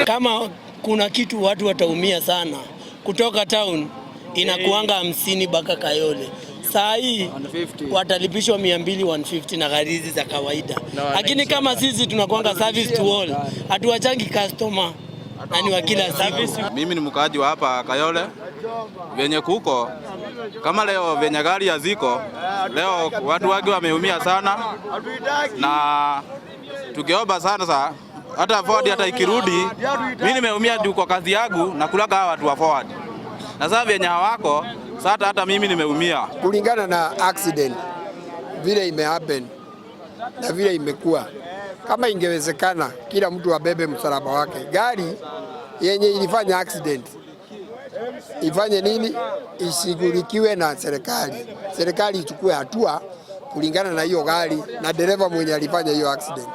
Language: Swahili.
Kama kuna kitu watu wataumia sana kutoka town inakuanga 50 mpaka Kayole. Saa hii watalipishwa 200, 150 na gari hizi za kawaida, lakini kama sisi tunakuanga service to all, hatuwachangi customer na ni wa kila siku. Mimi ni mkaaji wa hapa Kayole, venye kuko kama leo venye gari haziko leo, watu wake wameumia sana, na tukiomba sana saa hata forward hata ikirudi, mimi nimeumia juu kwa kazi yangu na kulaga hawa watu wa forward, na sasa venye hawako sasa, hata mimi nimeumia kulingana na accident vile imehappen na vile imekuwa. Kama ingewezekana kila mtu abebe msalaba wake, gari yenye ilifanya accident ifanye nini, ishughulikiwe na serikali, serikali ichukue hatua kulingana na hiyo gari na dereva mwenye alifanya hiyo accident.